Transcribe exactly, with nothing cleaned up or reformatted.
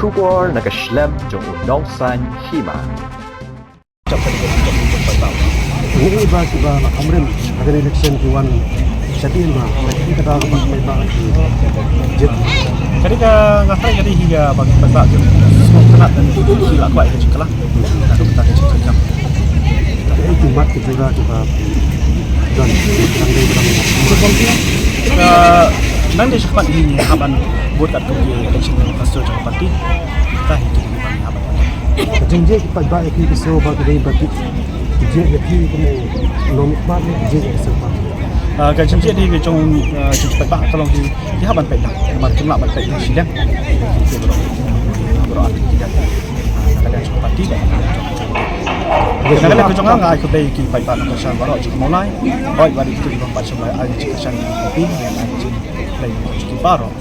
Khubor na ka shlem jong u Nongsaiñ Hima. Ngi ba kiba la hamrim ha ka election ki wan sha tin ba ki ka da ba ki ba ki jit. Ka dei ka nga trai ka dei hi ka ba ki ba ki. Ka na tan ki la kwai ka jingkla. Ka dei ka jingkla. Ka dei ki mat ki jura kiba don. Nang dei nang dei. Ka nang dei shakhmat hi ngi hap ban vote kat ka election manifesto jong ka party. Ka hi ki ba ngi hap ban. Ka jingjied ki paidbah ïa phi ki sngew ba ki dei ba ki jied ïa phi kum u nongmihkhmat ne ki jied ïa ki sngewbha. Ah, ka jingjied dei ka jong, ah, jong ki paidbah ka long ki, ki hap ban peit lang. Namar kim lah ban peit lang shiliang. Ki baroh, baroh arti ki ïa. Ah, ka liang jong ka party. Ka liang ka jong nga nga ai khublei ki paidbah nongkyrshan baroh jong ka Mawlai. Hooid ba dei ki tu ki nongkyrshan Mawlai ai jingkyrshan ïa ki, ai jingkyrshan ïa ki baroh.